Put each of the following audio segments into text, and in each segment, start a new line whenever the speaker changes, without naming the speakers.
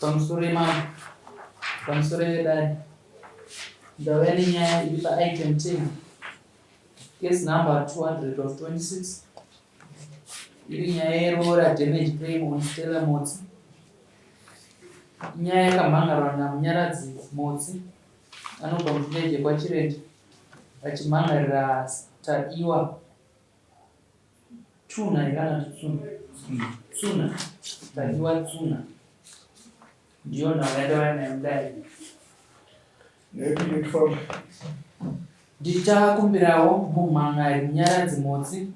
Pamusoro yemambo, pamusoro yedare, ndauya nenyaya iri paitem 10, case number 200 of 26, iri nyaya yeroora damage claim on Stella Motsi. Inyaya yakamhan'arwa naMunyaradzi Motsi anobva muvillage yekwaChirenje achimhan'arira Tadiwa Tsuna here kana kuti tsuna? Tsuna. Tadiwa tsuna. Ndiyo nhau yandauya nayo mudare. Ndichakumbirawo mumhan'ari Munyaradzi Motsi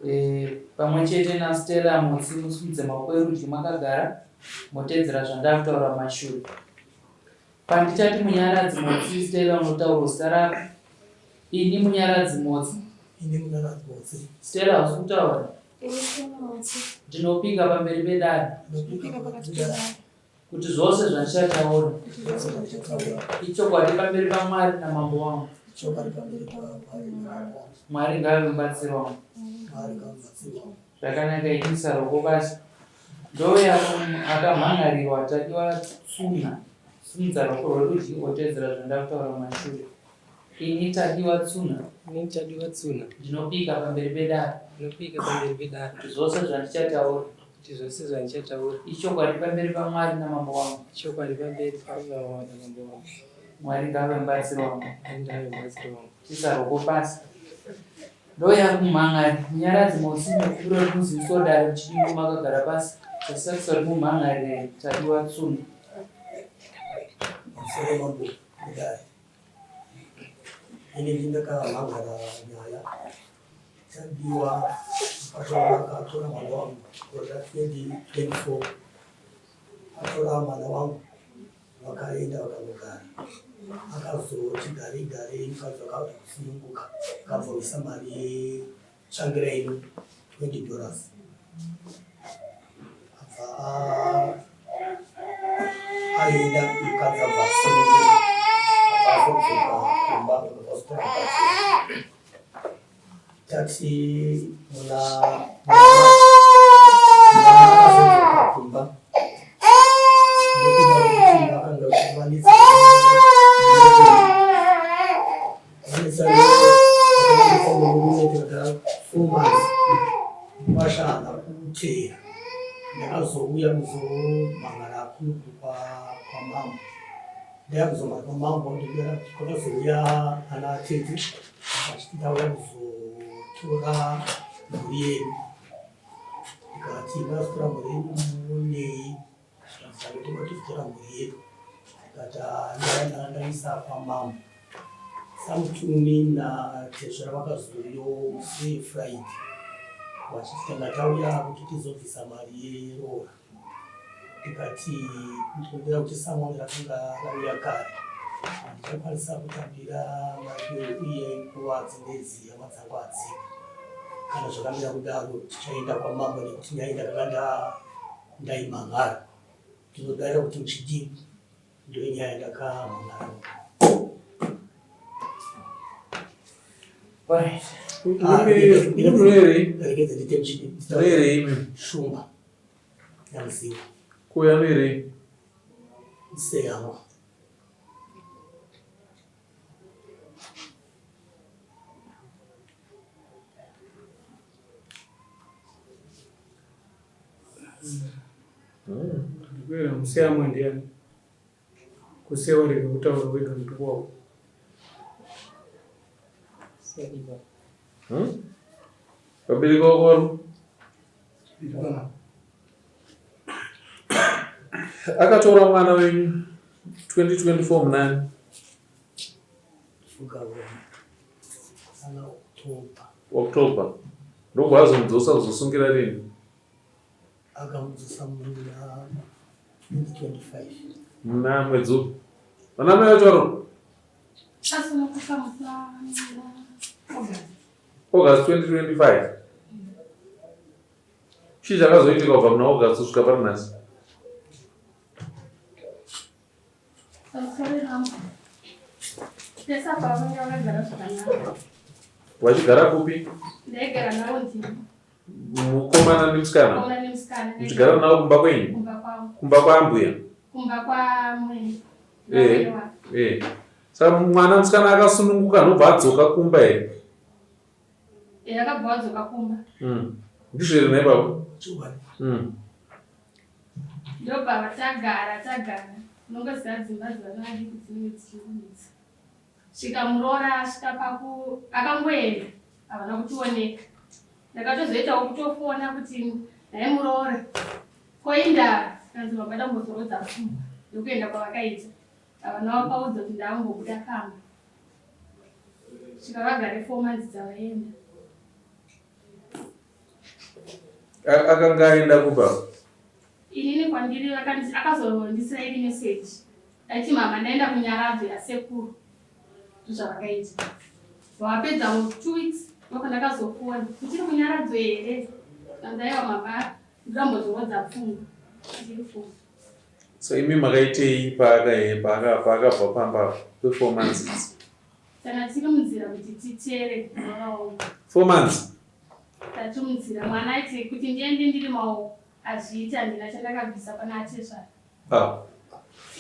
eh, pamwe chete naStella Motsi musimudze maoko erudyi makagara motedzera zvandakutaura mumashure. Pandichati Munyaradzi Motsi, Stella unotaura zita rako. Ini Munyaradzi Motsi.
Ini Munyaradzi Motsi.
Stella hausi kutaura.
Ini Stella Motsi.
Ndinopika pamberi pedare.
Ndinopika pakati pedare.
Kuti zvose zvandichataura.
Kuti zvose zvandichataura.
Ichokwadi pamberi paMwari namambo wangu.
Ichokwadi pamberi paMwari namambo wangu.
Mwari ngaave mubatsiri wangu.
Mwari ngaave mubatsiri wangu.
Zvakanaka ini Saroko basi. Ndouya akamhan'arirwa Tadiwa Tsuna. Simudza ruoko rwerudyi wotevedzera zvandakutaura mumashure. Ini Tadiwa Tsuna.
Ini Tadiwa Tsuna.
Ndinopika pamberi pedare.
Ndinopika pamberi pedare.
Kuti zvose zvandichataura.
Kuti zvose zvandichataura.
Ichokwadi pamberi paMwari namambo wangu.
Ichokwadi pamberi paMwari namambo wangu.
Mwari ngaave mubatsiri wangu.
Mwari ngaave mubatsiri wangu.
Isa ruoko pasi. Ndouya kumhan'ari Munyaradzi Motsi nekumbira kuti muziviswe dare muchidimbu makagara pasi tasakisa kuti mumhan'arire Tadiwa Tsuna.
Pamusoro mambo mudare. Ini ndindakamhan'ara nyaya Tadiwa mupasha akatora mwana wangu gore ra 2024 atora mwana wangu Vakaenda vakanogara. Akazoti garei garei mukadzi wakauda kusununguka akabva mari yetsvangira ino 20 dollars abva aenda mukadzi abva asununguka abva azodzoka kumba azotora mukadzi tati muna akazodzoka kumba nekuda kwekuti vakanga vanetsa vanetsa nemurume tikagara 4 months mukwasha haana kuteera ndakazouya kuzomhan'ara kuno kwamambo ndaya kuzomhara kwamambo kwakazouya ana tete vachiti tauya kuzotora mhuri yedu ndikati mazotora mhuri yedu munei zvikanzi toda tizotora mhuri yedu ndikati ndanga ndaisa kwamambo samutumi natezvara vakazouyo musi Friday vachiti tanga tauya kuti tizobvisa mari yeroora ndikati ndinoda kuti summon rakanga rauya kare handichakwanisa kutambira mari uye nguva dzinedzi hama dzangu hadziko kana zvakamira kudaro tichaenda kwamambo nekuti nyaya ndakanga ndaimhan'ara ndinodaira kuti muchidimbu ndiyo nyaya ndakamhan'ara. Regedza ndiite muchidimbu. Shumba Nyamuziwa.
Kuya noerei?
Museyamwa.
Ndikuera museyamwa ndiani? Kusewa rega kutaura wega mutupo wako.
Vabereki vako vari akatora mwana wenyu 2024 munani? October. Ndobva azomudzosa kuzosungira rini?
Akamudzosa muna 2025.
Muna mwedzi upi? Vana mai vacho vari August 2025. Chii chakazoitika kubva muna August kusvika pari nhasi? Vachigara kupi?
Ndaigara navo ndini.
Mukomana nemusikana?
Mukomana nemusikana.
Muchigara navo kumba kwenyu?
Kumba kwangu.
Kumba kwaambuya?
Kumba kwamwene.
Eh, eh. Saka mwana musikana akasununguka anobva adzoka kumba here?
Eh, akabva adzoka kumba.
Ndizvo here nhai baba?
Chokwadi.
Ndobva tagara tagara. Unongoziva dzimba dzevana vadiki dzinenge dzichikunetsa. Svika muroora asvika paku akangoenda havana kutioneka. Ndakatozoitawo kutofona kuti nhai muroora koinda kanzi baba ndambozorodza pfungwa ndokuenda kwavakaita. Havana vakaudza kuti ndambobuda pamba. Svika vagare 4 months dzavaenda.
Akanga aenda kupa?
Inini kwandiri akazondisira iri message aiti mama ndaenda kunyaradzo yasekuru ndozvavakaita. Vapedza 2 weeks ndopandakazofona uchiri kunyaradzo here? Ndaiwa mama ndambozorodza pfungwa ndiri pfungwa.
So imi makaitei paakabva pamba kwe4 months idzi?
Tanga tiri munzira kuti titere mwana wangu.
4 months?
Tati munzira mwana aiti kuti ndiende ndiri maoko azviiti handina chandakabvisa pana atezvara.
Ah.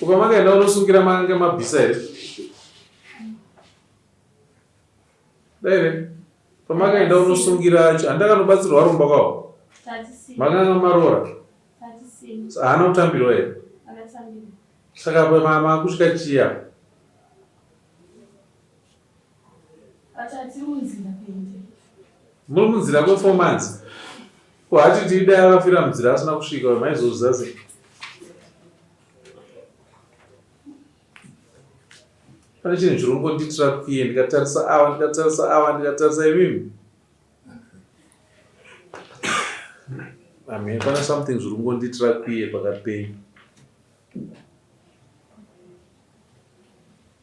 Kupa makaenda unosungira mange mabvisa here? Dai re. Pamakaenda unosungira acho handakanobatsirwa rumba kwawo. Makanga maroora. Haana kutambirwa here? Saka makusvika chiya. Muri munzira kwe 4 months. Ko hati tidai akafira munzira asina kusvika maizozviziva sei? Pane chinhu chiri kungondiitira kwiye ndikatarisa ava ndikatarisa ava ndikatarisa imimi. Amen. Pane something zviri kungondiitira kwiye pakati penyu.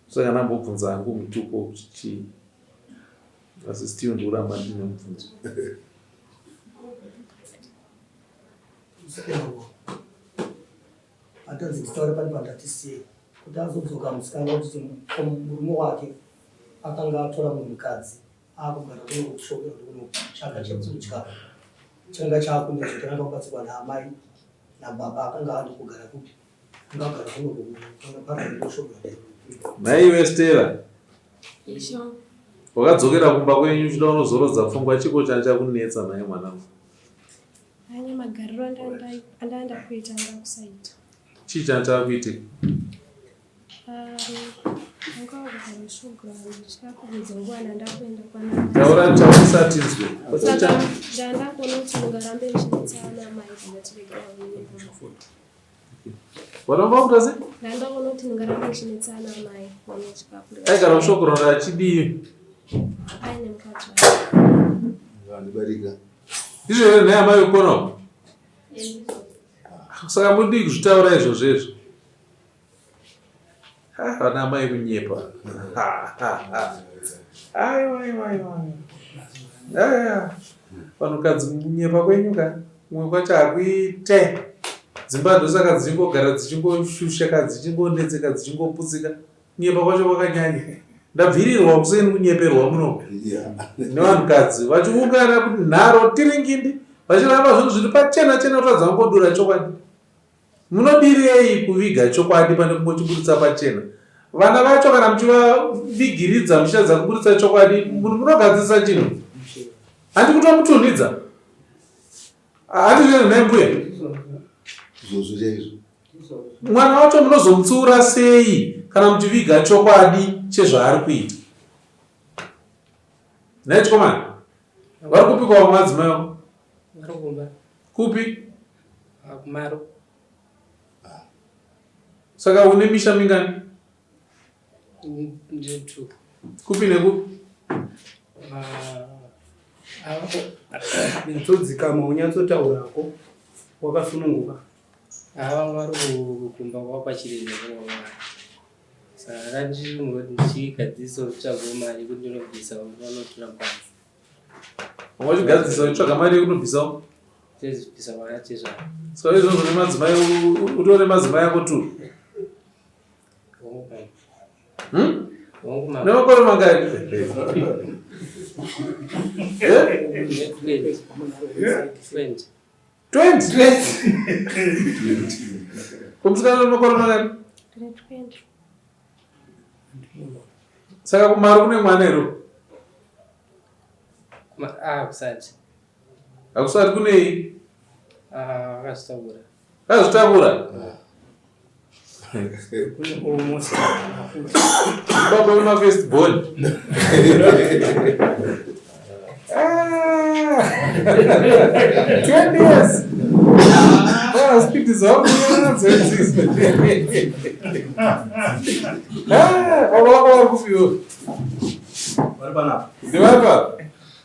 Saka ndambobvunza hangu mutupo kuti chii asi still ndikuramba ndine mubvunzo.
Atanzi nditaure pane pandatisiye kuti azodzoka musikana kuti murume wake akanga atora mumwe mukadzi akugara kuno kushopera kuno chaka chekudya changa chakunetsa chakanga kubatsirwa naamai nababa akanga adi kugara kupi akanga agara kuno kushopera.
Nhaiwe Stella, wakadzokera kumba kwenyu uchida unozorodza pfungwa chiko chanchakunetsa nhai mwanangu?
Ane magariro andaenda kuita ndakusaita.
Chii chanchakuitika? Taura taurisa tinzwe.
Ndakuona kuti mungarambe muchinetsana amai kana tiregera
Wanomba kuita sei?
Ndandaona kuti mungarambe muchinetsana amai
Aigara kushoko ronda achidii?
Aine mukadzi wake.
Vandibarika.
Ndizvo here nhai amai vekuona? Saka mudii kuzvitaura izvozvo izvo? Vana amai kunyepa. Aiwa aiwa aiwa. Aya. Vanhukadzi kunyepa kwenyu ka kumwe kwacho hakuite. Dzimba ndosaka dzichingogara dzichingoshusha dzichingonetseka dzichingoputsika. Kunyepa kwacho kwakanyanya. Ndabvirirwa kuseni kunyeperwa muno. Nevanhukadzi vachiungana kuti nharo tiringindi vachiramba zvinhu zviri pachena chena kutadza kungodura chokwadi. Munodirei kuviga chokwadi pane kungochiburitsa pachena? Vana vacho kana muchivavigiridza muchitadza kuburitsa chokwadi munogadzirisa chinhu. Handi kutomutunhidza. Handi zvinhu nhai mbuya.
Izvozvo chaizvo.
Mwana wacho munozomutsiura sei kana muchiviga chokwadi chezvaari kuita? Nhai chikomana, vari kupi kwavo madzimai wako?
Vari kumba.
Kupi?
Kumaro.
Saka une misha mingani?
Ndine 2.
Kupi nekupi?
Nyatsodzikama unyatsotaurako wakasununguka.
Ava vari kumba kwavo pachiremba. Saka ndichigadzirisa kutsvaga mari yekuti ndinobvisa vanotora mukadzi.
Wachigadzirisa kutsvaga mari yekunobvisawo?
Tezvibvisa mwana tezvaro.
Saka izvozvo nemadzimai utore madzimai ako tu. Nemakore mangani?
20.
20? Ko musikana makore mangani?
Ndine 20.
Saka kumari kune mwana here?
Ah, kusati.
Hakusati kunei?
Ah, akazvitakura.
Akazvitakura? Baba wema first born. Ah! 20 years. Ah, speed zangu dzedzisi. Ah, baba wako vari kupiwo.
Vari panapa.
Ndevapa?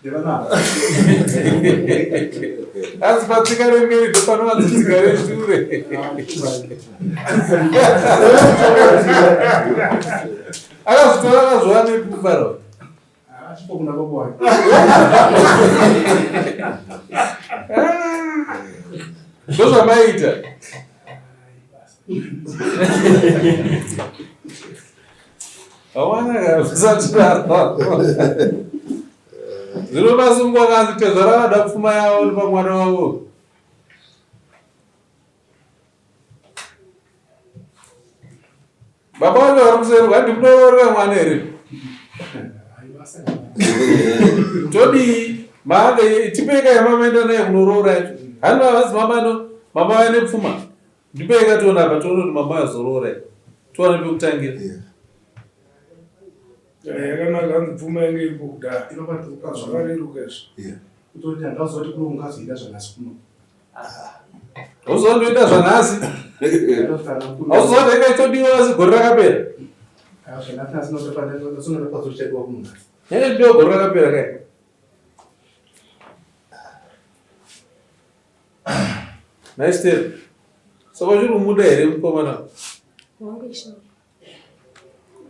Ndevanapa.
Asi patsika remberi ndopanowanzo tsika reshure. Akazvitora akazviwa nepfuparo.
Achipo kuna baba wake.
Ndozvamaita. Hawana kusatidaro. Zvino vasungwa kanzi tezvara vada pfuma yavo nepamwana wavo. Baba vacho vari kuseri handi munoorera mwana here? Todii? Maange tipeka yamamaenda naye kunoroora yacho. Handi vazi mama no mama vane pfuma. Ndipeka tiona apa tione kuti mama yazoroora. Tione pekutangira.
Yakanaka hanzi pfuma yange iripo kudhara. Zvakareruka izvi.
Kutoti handazoti kuno ungazoita zvanhasi kuno.
Hauzondoita zvanhasi. Hauzondoita inga itodiwa asi gore rakapera. Yanga idiwa gore rakapera kai. Nice step. Saka uchiri kumuda here mukomana?
Wangu ishe.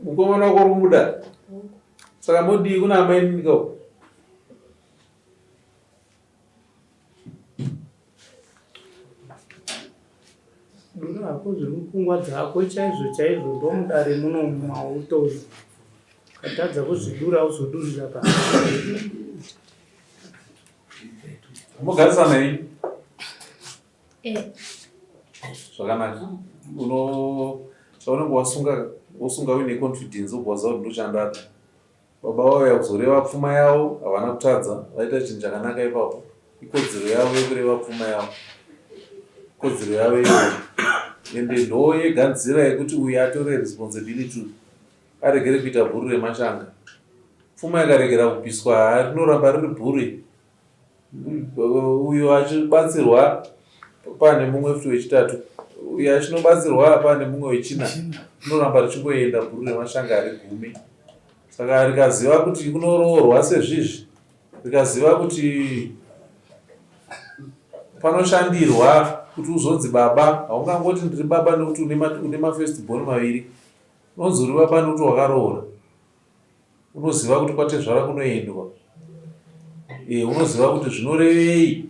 Mukomana wako uri kumuda? Saka modii kuna amai niko?
Dura hako zviri mupfungwa dzako chaizvo chaizvo ndomudare muno mautori. Ukatadza kuzvidura uzodurira pa.
Mogarisana henyu?
Eh.
Zvakanaka. Uno chaunenge wasunga wosunga uine confidence wobva waziva kuti ndochandada. Baba vauya kuzoreva pfuma yavo havana kutadza vaita chinhu chakanaka ipapo. Ikodzero yavo yekureva pfuma yavo. Kodzero yavo iyoyo. Ende ndo yega nzira yekuti uyu atore responsibility aregere kuita bhuru remashanga. Pfuma ikaregera kupiswa haa rinoramba riri bhuru Uyo achibatsirwa pane mumwe futi wechitatu. Uyo achinobatsirwa pane mumwe wechina. Rinoramba richingoenda bhuru remashanga harigumi. Saka rikaziva kuti kunoroorwa sezvizvi, rikaziva kuti panoshandirwa kuti uzonzi baba, haungangoti ndiri baba nekuti une mafirst born maviri. Unonzi uri baba nekuti wakaroora. Unoziva kuti kwatezvara kunoendwa. E, unoziva kuti zvinorevei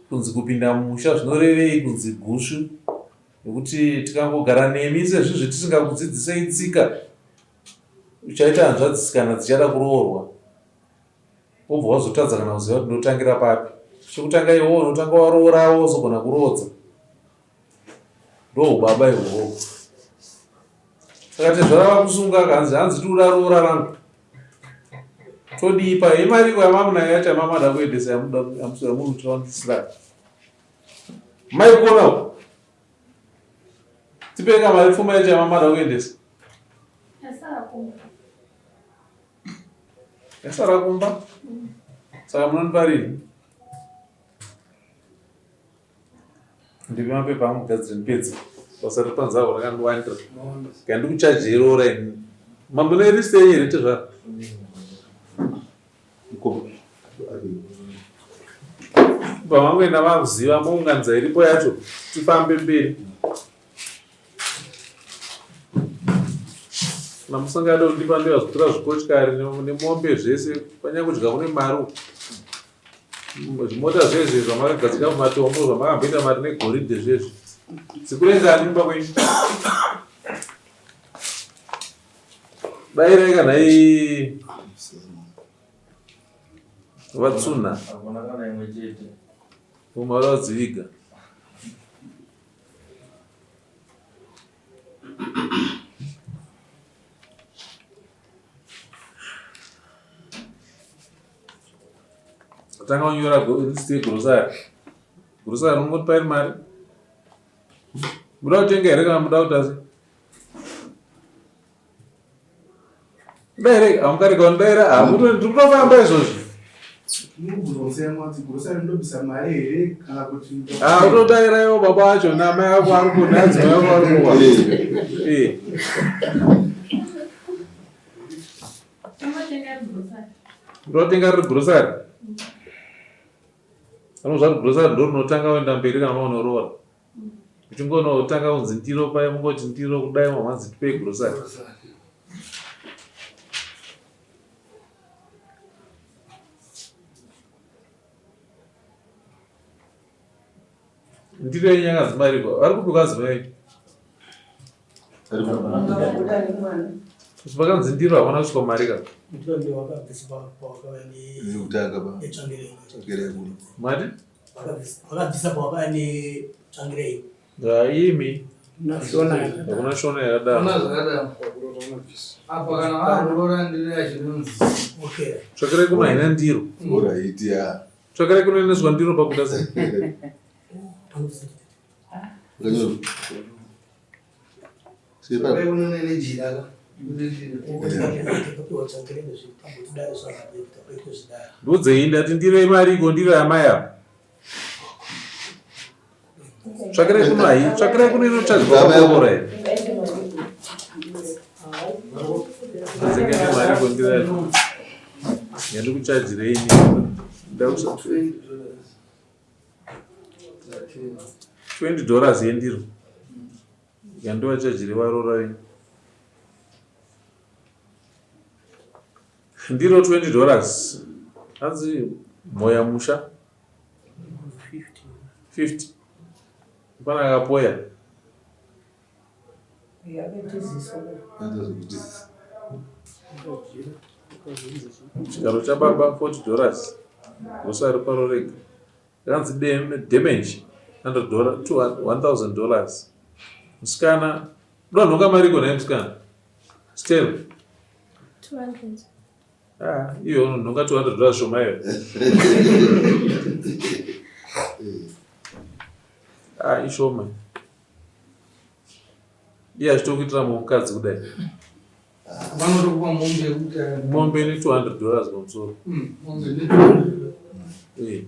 kunzi kupinda mumusha, zvinorevei kunzi gusvu. Nekuti tikangogara nemi sezvizvi tisingakudzidzisei tsika, uchaita hanzvadzi kana dzichada kuroorwa wobva wazotadza kana kuziva kuti ndotangira papi. Chekutanga iwewe unotanga waroorawo wozogona kuroodza. Ndohubaba ihwohwo. Saka tezvara vakusunga kanzi hanzi tikuda roora rangu. Todii pa imari iko yamamunayo yacho yamamada kuendesa yamuda yamunotiwanzisira. Mai kuona uko. Tipeka mari pfuma yacho yamamada kuendesa.
Yasara kumba.
Yasara kumba? Saka munonipa rini? Ndipe mapepa angu gadzire ndipedze. Basa riri panze apo rakandiwandira. Kana ndikuchaje roora ini. Mambo nerist yenyu here tezvara? Pamangoenda makuziva mounganidza iripo yacho tifambe mberi. Kana musingade kundipa ndivazotora zvikochikari nemombe zvese panyakudya kune mari uku. Zvimota zvezvi zvamakagadzika mumatombo zvamakamboita mari negoridhe zvezvi. Dzikurengani mumba kwenyu? Dairai kana i vatsunha.
Hakuna kana imwe chete.
Vamwe vadziviga. Tanga kunyora list yegrosari. Grosari unongoti pairi mari. Muda kutenga here kana muda kutasi? Daire hamukarega kundaira hamuto ndiri kutofamba izvozvi. Ah, utodaira iwo baba wacho namai ako ari kuda adzimai ako ari kuwa. Eh. Ndotenga riri grocery. Anozva kuti grocery ndo rinotanga kuenda mberi kana maunoroora. Uchingonotanga kunzi ndiro paye mungoti ndiro kudai mamhanzi tipei grocery. Ndiro yenyu yakanzi mariko. Vari kupi kwadzimai venyu? Vakanzi ndiro havana kusvika mari ka. Mati?
Vakabvisa pawakauya netsvangirei.
Imi. Hakuna shona yakadaro.
Apa kana vakuroora ndiro yachinonzi.
Okay.
Tsvakirai kuno haina ndiro.
Alright, yeah.
Tsvakirai kuno inoiswa ndiro pakuda sei? Ndiudzei ndati ndiro yemariko ndiro yamai ava. Tsvakirai kuno hai, tsvakirai kuno inotsvagwa pakuroora here. Dzengene mariko ndiro yacho. Yandikuchajirei ini. Ndakusa 20 dollars yendiro yandovachajire varoora venyu ndiro 20 dollars hanzi mhoya musha 50 pana akapoya Chigaro chababa 40 dollars. Rosari paro rega. Yakanzi damage 100 dollars, 1000 dollars. Musikana, uda nhonga mari iko nhai musikana? Stella.
200.
Ah, iyo unonhonga 200 dollars shoma iyo. Ah, ishoma. Iye achitokuitira mukadzi kudai.
Vanotokupa mombe yekuti
mombe ine 200 dollars pamusoro.
Mombe ine 200.
Eh.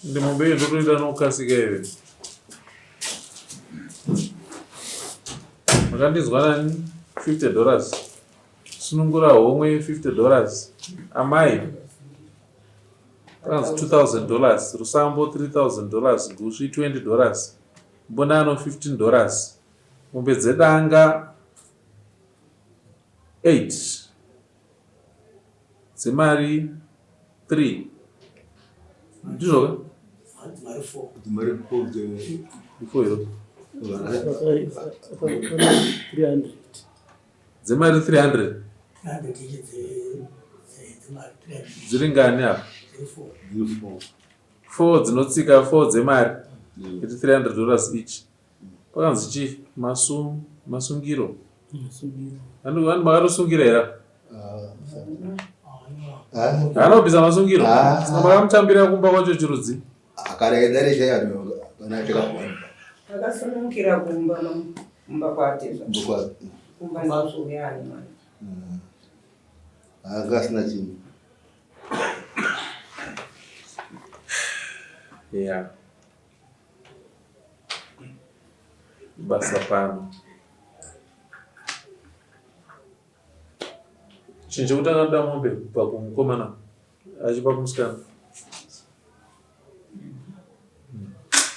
Ndi mombe iyo ndotoita nokukasika iwe. Makandinzwa nani? 50 dollars. Sunungura homwe 50 dollars. Amai Pakanzi 2000 dollars, Rusambo 3000 dollars, Gusvi 20 dollars, Mbonano 15 dollars, mombe dzedanga 8 dzemari 3 ndizvo ka?
Dzimari 4
Ndiko iro. Dzemari 300. Dziri ngani apa? 4 dzinotsika 4 dzemari. Iti 300 dollars each. Pakanzi chi masu masungiro. Vanhu vanhu makatosungira here apa? Haana kubvisa masungiro. Saka makamutambira kumba kwacho chirudzi.
Akasunungira kumba kumba kwatezva. Kumba ndozouya ani mwana.
Anga asina chinhu.
Yeah. Basa pano. Chinhu chekutanga ndoda mombe kubva kumukomana achipa kumusikana.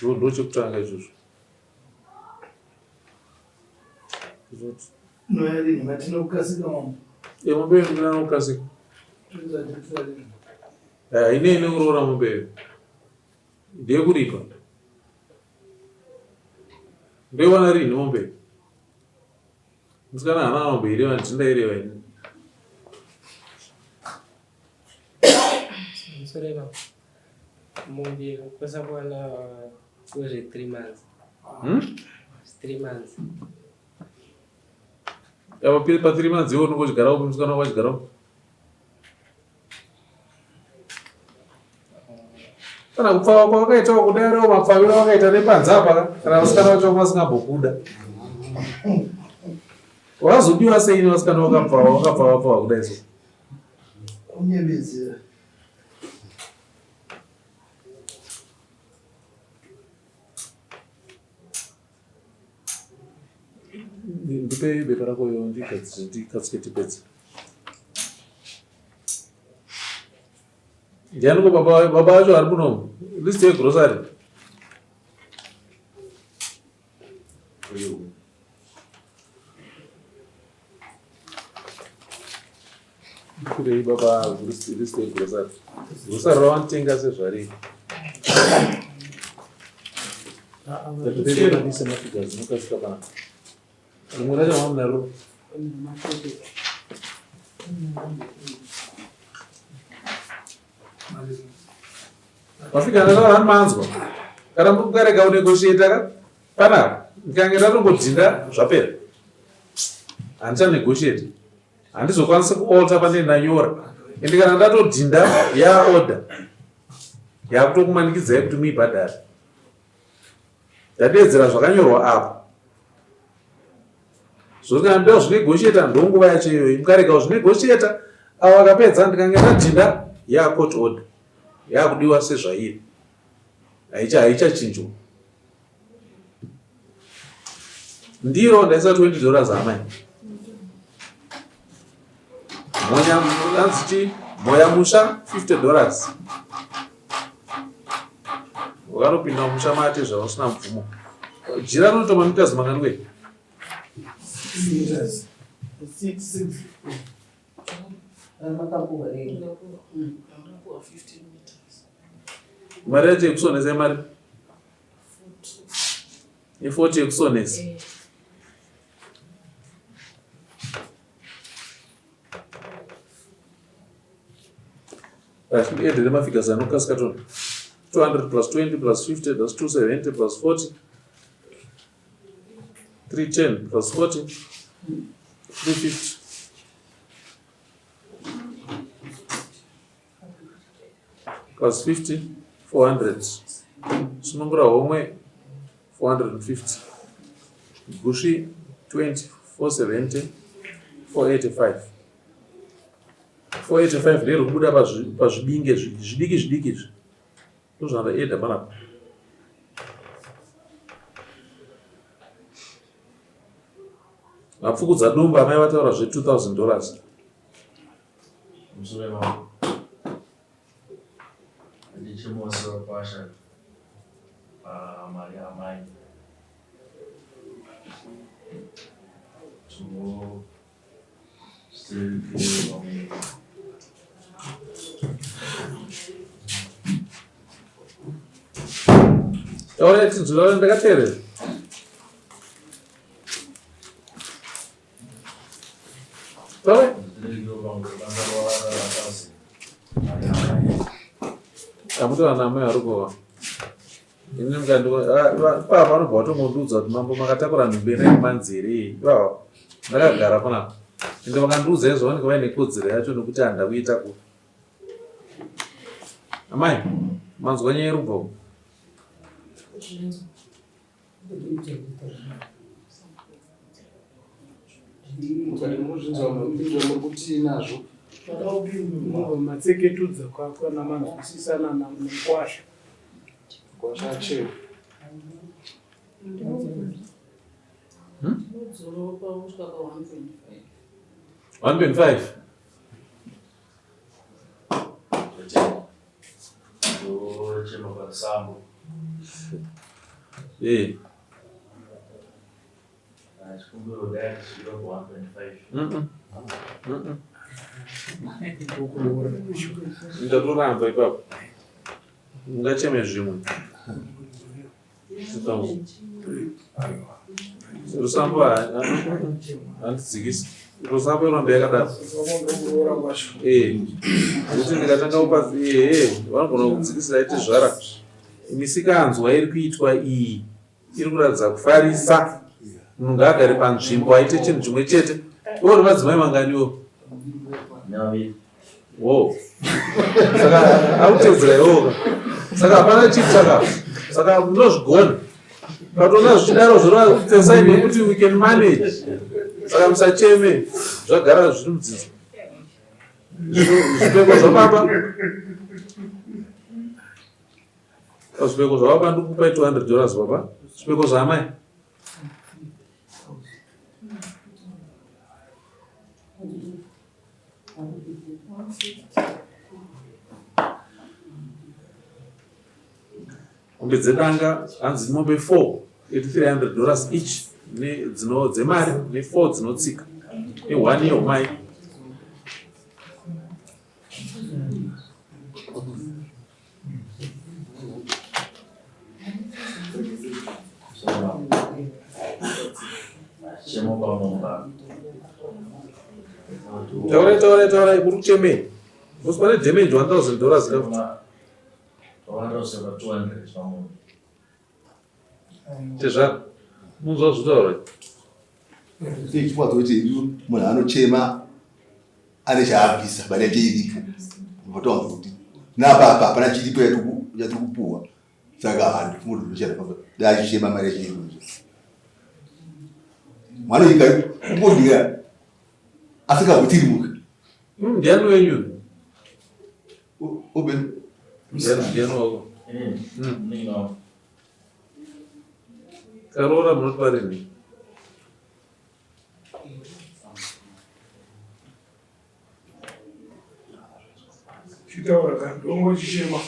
Ndo chekutanga izvozvo. Mombe iyo inokasika. Ine ine kuroora mombe iyo. Ndeyekuripa. Ndoiwana rini mombe? Musikana haana mombe here vanhu tindaireva ini.
Sorry, mombe kwesa kuwana kuzve 3 months. 3 months.
Apa pa 3 months iwe unenge uchigara upi musikana wako achigara upi? Kana kupfava kwawakaitawo kudai mapfaviro awakaita nepanze apa ka kana vasikana vacho vanga vasingambokuda. Wakazodiwa sei nevasikana wakapfava wakapfava pfava kudai so?
Kunyebedzera.
Ndipe bepa rako yo ndikasike tipedze. Ndiani ko baba baba vacho vari munomu? List yegrocery. Kurei baba list yegrocery. Grocery ravanotenga sezvariri. Tatipepanise mafigures inokasika panapa. Rimwe racho mamunaro. Mafika ndataura manzwa. Kana mukarega kunegotiate ka panapa ndikange ndatongodhinda zvapera. Handichanegotiate. Handizokwanisi kualter pane ndanyora. Ende kana ndatodhinda ya order yakutokumanikidzai kuti muibhadhare. Ndadeedzera zvakanyorwa apa. Zvoti kana ndoda zvinegotiate ndonguva yacho iyoyi. Mukarega kuzvinegotiate avo vakapedza ndikange ndadhinda ya court order yakudiwa sezvairi. Haicha haichachinjwa. Ndiro ndaisa 20 dollars amai. Monya anzi chi moya musha 50 dollars. Wakanopinda musha mate zvausina mvumo. Jira rinoita mameters mangani we?
6 6
Mari yacho yekusonesa imari? I40 yekusonesa. Right, mafigures anokasika tona. 200 plus 20 plus 50 that's 270 plus 40 310 plus 40 350 plus 50 400 sunungura homwe 450 gushi 20 470 485 485 ndero kubuda pazvibinge zvidiki zvidiki izvi ndozvandaeda panapa vapfukudza dumba amai vataura zve 2000 dollars
Mushure mavo ndichimusoro kwasha pamari amai
Taura tinzwira ndakateerera. Taura. Amutaura namai vari kuva. Ini mukandipapa vanobva vatongondiudza kuti mambo makatakura nhumbi ine manzere ivava ndakagara panapa ende vakandiudza izvo vanenge vaine kodzero yacho nekuti handa kuita ku amai manzwa nyaya yerubva uku
Matseketudza kwako namanzwisisana namukwasha.
Hmm? 1.5 Eh. Ndatoramba ipapo. Ungacheme zvimwe. Rusambo handidzikisi. Rusambo inombe yakadaro. Eh. Kuti ndikatanga kupa eh vanogona kudzikisira iti zvara. Misikanzwa iri kuitwa iyi iri kuratidza kufarisa. Munhu ngaagare panzvimbo aite chinhu chimwe chete. Iwe uri madzimai mangani iwo? Wo. Saka akutedzera iwoka. Saka hapana chitsvaka. Saka munozvigona. Ukatoona zvichidaro zvoreva sign yekuti we can manage. Saka musacheme zvagara zviri mudzidzo. Zvipfeko zvababa. Zvipfeko zvababa ndikupai 200 dollars baba. Zvipfeko zvaamai. Mombe dzedanga hanzi mombe 4 at 300 dollars each dzino dzemari ne 4 dzinotsika ne 1 yehumai. Taurai taurai taurai kuri kuchemei? Because pane damage 1000 dollars ka. Tezvara munzwa zvitaura.
Chikwadzi kuti munhu anochema ane chaabvisa mari yacho iripo votaura kuti napapa hapana chiripo yatiri kupuhwa saka handifungi kuti zvichada dai achichema mari yacho iripo mwana uyu kungodira asingahutirimuka
Ndiani wenyu?
Open.
Ndiani wako? Karoora munoti parini?
Chitaura kandongo chichema.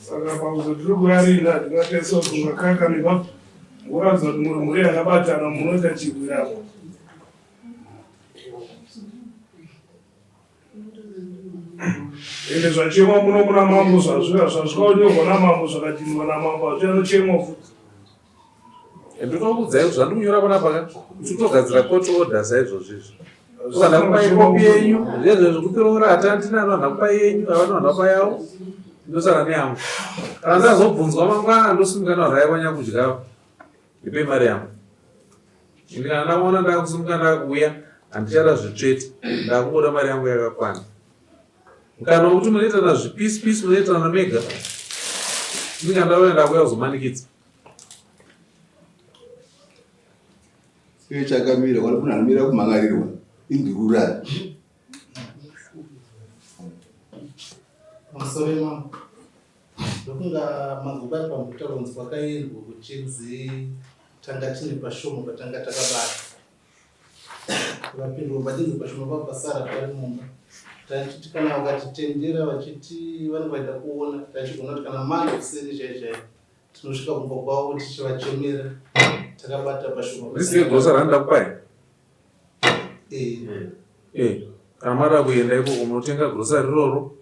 Saka pakuzoti tiri kurarira hatingatese kungakaka neba kuratidza kuti muri mhuri yakabatana munoita chirwiramo. Ende zvachemwa muno muna mambo zvazvika zvazvikaonyorwa namambo zvakadhindwa namambo hazvichanochemwa futi.
Ndinokuudzai kuti zvandikunyora panapa ka totogadzira court order saizvozvo izvi. Kana kupai kopi yenyu zvezvo zvekuti roora hatandina vanhu vakupai yenyu havana vanhu vapa yavo ndosara neyangu. Kana ndazobvunzwa mangwana ndosimuka navanhu vaya kwanyakudya ndipei mari yangu. Ini kana ndaona ndakusimuka ndakuuya handichada zvitsvete ndakungoda mari yangu yakakwana. Mukana wekuti munoitana zvipisi pisi munoitana mega. Ini kana ndauya ndakuuya kuzomanikidza.
Iye chakamira wari munhu anomira kumhan'arirwa indurura.
Pamusoro imambo ndokunga manzwa pari pamutaronzi kwakaendwa kuchinzi tanga tine pashoma patanga takabata Vapindurwa pachinzi pashoma pavo pasara pari mumba. Tachiti kana vakatitendera vachiti vanenge vaida kuona tachigona kuti kana manje kuseni chaiyo chaiyo tinosvika kumba kwavo tichivachemera takabata pashoma.
This is gosa randa kupai.
Eh.
Eh. Kana mada kuenda ikoko munotenga grocery iroro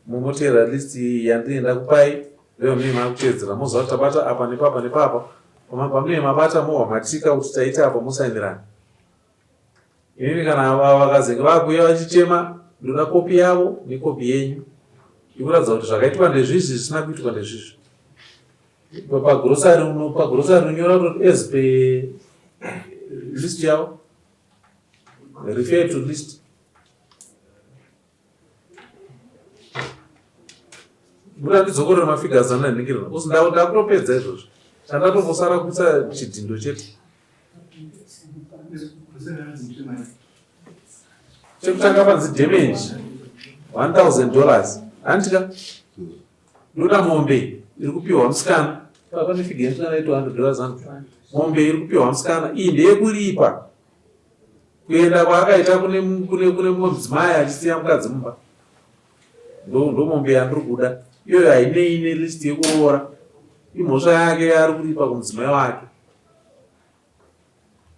Momoteera list yandinenge ndakupai ndoyamunenge makuteedzera moziva kuti tabata apa nepapa nepapa pamunenge mabata mohwa matika kuti taita apa mosainirana inini kana vakazenge vakuuya vachichema ndoda kopi yavo nekopi yenyu ikuratidza kuti zvakaitwa ndezvizvi zvisina kuitwa ndezvizvi pagrosari uno pagrosari unyora kuti as per list yavo refer to list Buda ndidzokorore mafigures andaningirira because ndakutopedza izvozvo chandatombosara kuisa chidhindo chete chekutanga panzi damage 1000 dollars handitika ndoda mombe iri kupiwa musikana pane figa yemusikana ye 200 dollars hanti mombe iri kupiwa musikana iyi ndeyekuripa Kuenda kwaakaita kune kune kune mumwe mudzimai achisiya mukadzi mumba. Ndo ndo mombe yandiri kuda. Iyoyo hainei nelist yekuroora. Imhosva yake yaari kuripa kumudzimai wake.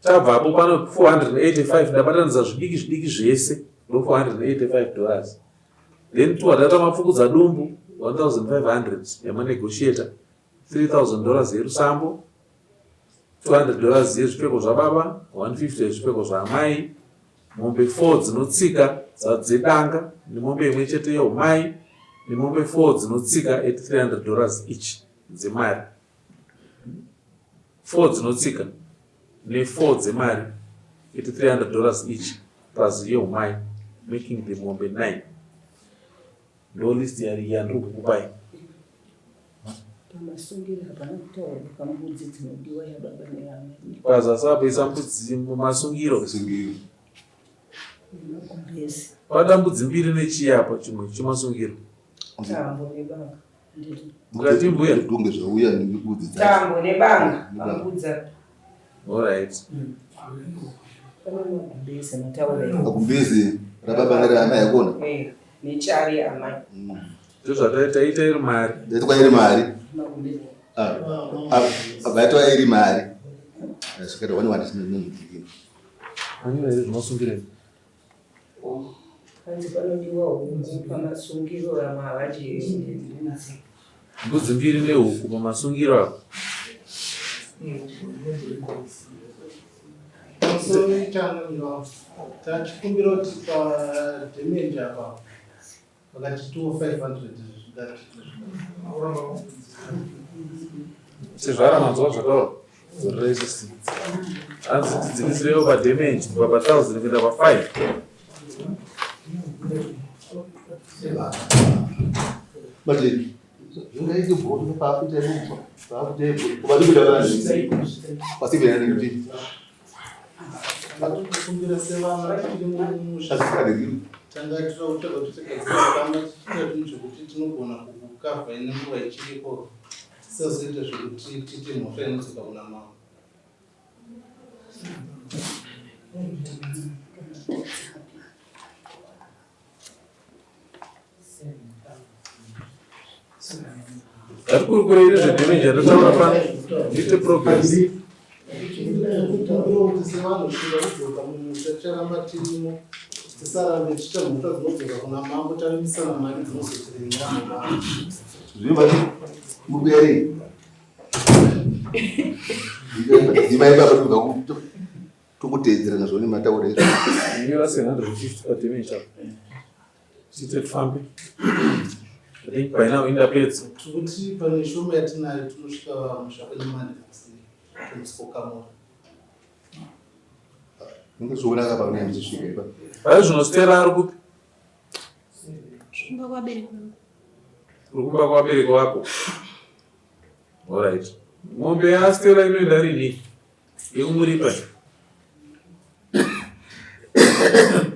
Tabvapo pano 485 ndabatanidza zvidiki zvidiki zvese ndo 485 dollars. Then tuwa data mapfukudza dumbu 1500 yamanegotiator 3000 dollars yerusambo 200 dollars yezvipfeko zvababa, 150 yezvipfeko zvaamai, mombe 4 dzinotsika dzedanga nemombe imwe chete yeumai nemombe 4 dzinotsika at 300 dollars each dzemari. 4 dzinotsika ne4 dzemari. At 300 dollars each plus yehumai making the mombe 9. Ndo list yandiri kukupai.
Pamasungiro hapana kutaurwa mbudzi dzinodiwa yababa neyamai.
Pazasi apo isa mbudzi mumasungiro.
Masungiro.
Nemagumbezi.
Pada mbudzi mbiri nechii apa chimwe chemasungiro.
Tambo nebanga.
Mukati mbuya.
Ndonge zvauya nembudzi dzacho.
Tambo nebanga pambudza.
Alright.
Pane magumbezi mataura.
Magumbezi rababa neramai akona.
Eh, nechari amai.
Ndozvataita iri mari.
Ndaitwa iri mari.
Magumbezi.
Ah, ah, iri mari. Saka wani wani sinenongikini.
Anyora here zvinosungira izvi?
Hanzi panodiwa huku pamasungiro vamwe havadyi mbudzi.
Mbudzi mbiri nehuku pamasungiro apo.
Tachikumbira kuti padhemeji apa vakati 500 zvikati
Sezvara manzwa zvataura. Zorera isisi. Hanzi tidzikisirewo padhemeji kubva pa 1000 kuenda pa 5.
But zvingaite bhoro paakuita bhoro paakuita bhoro kuva ndikuda vanhu pasivira nekuti
kumbira sevana tiri mumusha tanga tira kutsvaga kuti tigadzira tichiita zvinhu zvekuti tinogona kukavha nenguva ichiripo tisazoita zvekuti tiite mhosva inodzoka kuna mambo.
Ngatikurukurei nezvedhemeji yatataura pano ndiite progress.
Kumbira kuti sevanhu tinoda kudzoka mumusha ticharamba tirimo tisarambe tichiita mhosva dzinodzoka kuna mambo tavimbisana mari dzinozotiremera mangwana.
Zvino muri kuya rei? Dzimai baba tobva tokuteedzerana zvone mataura izvo.
Nyora 750 padhemeji apo. Tiite tifambe. I think by now indapedza.
Tikuti pane shoma yatinayo tinosvika musha kwenyamani tomusipokamura.
Ungazoona kapa pane muchisvika ipa.
Pari zvino Stella ari kupi?
Kumba kwabereki vangu.
Uri kumba kwabereki wako. Alright. Mombe yaStella inoenda rini? Yekumuripa.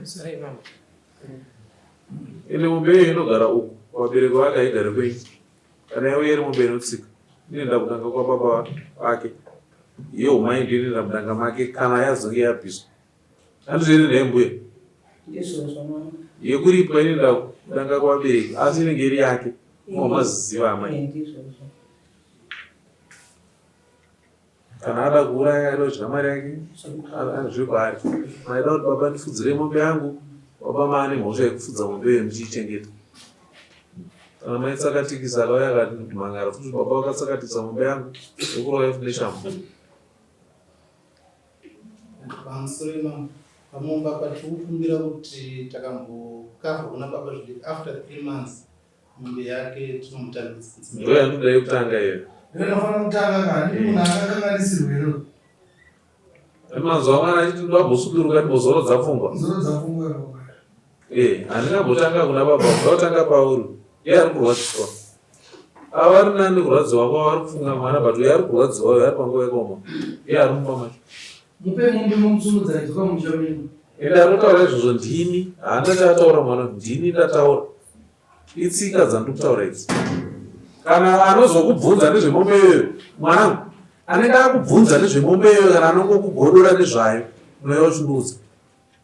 Sorry mama.
Ende mombe iyo inogara uku kwabereki vake haigari kwenyu. Kana yauya iri mombe inotsika inoenda kudanga kwababa vake. Iyo umai ndiyo inoenda mudanga make kana yazonge yabviswa. Handizvo here nhai mbuya?
Ndizvozvo mama.
Yekuripwa inoenda kudanga kwavabereki asi inenge iri yake. Mamaziva amai.
Eh, ndizvozvo.
Kana ada kuuraya ada kudya mari yake zviri kwaari. Maida kuti baba ndifudzire mombe yangu, baba maane mhosva yekufudza mombe iyoyo muchiichengeta. Kana maitsakatikisa akauya akati mhangara futi baba vakatsakatisa mombe yangu yokurova futi neshamhu.
Pamusoro imamo pamombe apa tiri kukumbira kuti takambokavha kuna baba zvidiki after 3 months mombe yake tinomutambidza.
Ndo yandinoda yekutanga iyo.
Ndinofanira kutanga kani munhu akakanganisirwa iro.
Manzwa mwana achiti ndambosuduruka ndimbozorodza pfungwa.
Zorodza pfungwa iro.
Eh, handingambotanga kuna baba, ndotanga pauri. Iye ari kurwadziswa. Ava vari nani kurwadziwa kwavo vari kufunga mwana but uyo ari kurwadziwa uyo ari panguva yekaoma. Iye ari mumba macho.
Mupe mombe momusumudza idzoka mumusha menyu.
Ende anotaura izvozvo ndini, haana chaataura mwana, ndini ndataura. Itsika dzandiri kutaura idzi. Kana anozokubvunza nezvemombe iyoyo, mwanangu, anenge akubvunza nezvemombe iyoyo kana anongokugodora nezvayo, unouya uchindiudza.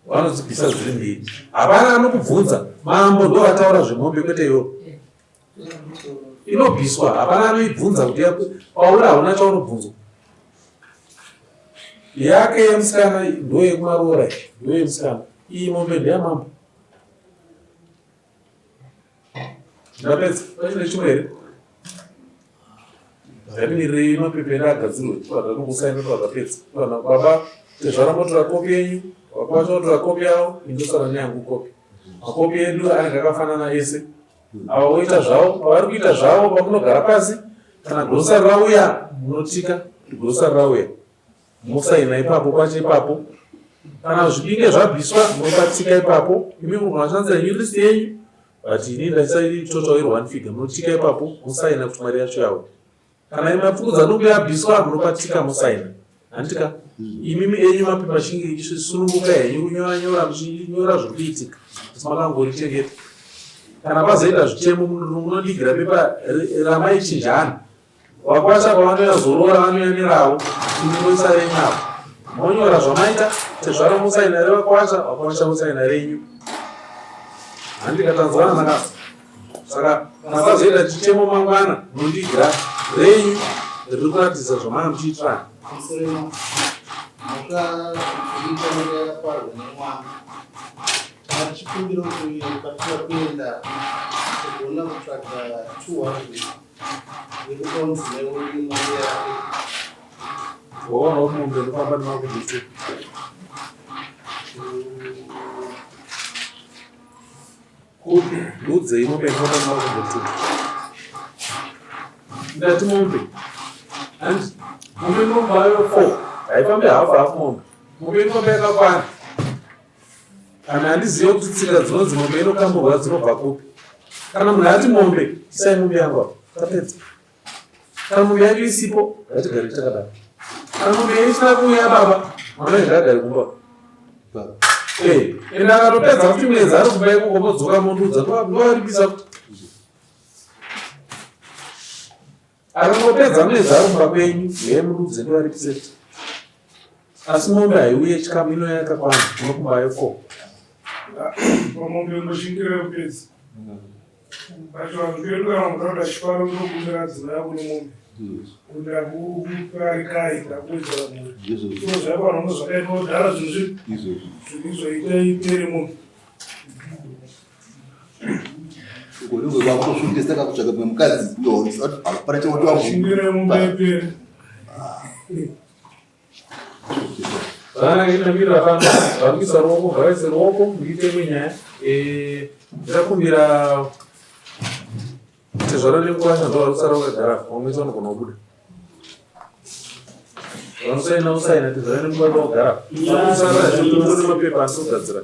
Vanodzibvisa dziri mbiri. Hapana anokubvunza, mambo ndo vataura zvemombe kwete iwewe. Inobviswa, hapana anoibvunza kuti pauri hauna chaunobvunzwa. Yake yemusikana ndo yekumaroora, ndo yemusikana. Iyi mombe ndeyamambo. Ndapedza. Pachine chimwe here? Ngatimirei mapepa edu agadzirwe tinokusaina twakapedza. Kana baba tezvara motora kopi yenyu, baba vacho votora kopi yavo, ini ndosara neyangu kopi. Makopi edu anenge akafanana ese. Ava voita zvavo, pavari kuita zvavo pamunogara pasi, kana grocery rauya munotika kuti grocery rauya. Mosaina ipapo pacho ipapo. Kana zvibinge zvabviswa munopatika ipapo. Imi munogona kushandisa yenyu list yenyu but ini ndaisa total iri one figure. Munotika ipapo mosaina kuti mari yacho yauya. Kana imwe mapfukudza nungu yabviswa munopatika mosaina. Handitika imimi enyu mapepa chinge sununguka henyu kunyora nyora muchinyora zviri kuitika asi makangorichengeta. Kana pazoita zvichemo munodigira pepa ramaichinjana. Vakwasha pavanouya zorora vanouya neravo imi moisa renyu apo. Monyora zvamaita tezvara mosaina revakwasha vakwasha vosaina renyu. Handika tanzwanana ka. Saka kana pazoita chichemo mangwana munondigira renyu riri kuratidza zvamanga muchiitirana.
Mhosva iri yakaparwa nemwana tichikumbira kuti patinoda kuenda togona kutsvaga 200 yekupa mudzimai wedu mombe yake.
Waona kuti mombe inofamba nemakumbo two. Kupi? Ndiudzei mombe inofamba nemakumbo two. Ndati mombe. Hanzi mombe inofamba yo four. Haifambi hafu hafu mombe. Mombe inofamba yakakwana. Kana handizive kuti tsika dzinonzi mombe inokamurwa dzinobva kupi. Kana munhu ati mombe, isai mombe yangu apa. Tapedza. Kana mombe yacho isipo, ngatigare takadaro. Kana mombe yacho isina kuuya baba, mwana ngaagare kumba. Eh, ende akatopedza kuti mwedzi ari kumba ikoko modzoka mondiudza ndovaripisa kuti Akangopedza mwedzi ari kumba kwenyu huyai murudze ndivaripise asi mombe haiuye chikamu inouya yakakwana munokumbayo ko
Pamombe unoshingira kupedza. Pachivanhu pedu kana munhu anoda chiparo ndokumbira dzimai yako nemombe. Kuti ndakuparikai ndakuwedzera mhuri. So zvakwana uno zvakaitwa kudhara zvinhu zvipi? Zvinhu izvo itai ipere mombe.
Kwakutoshutisa kakutsvaga mumwe mukadzi hapana chakuti
Zvakanaka ndamirira pano vari kuisa ruoko ngavaise ruoko ndiite imwe nyaya eh, ndichakumbira Tezvara nemukwasha ndo vari kusara vakagara vamwe vese vanogona kubuda. Vanosaina usaina tezvara nemukwasha vogara. Vari kusara zve mapepa anogadzira.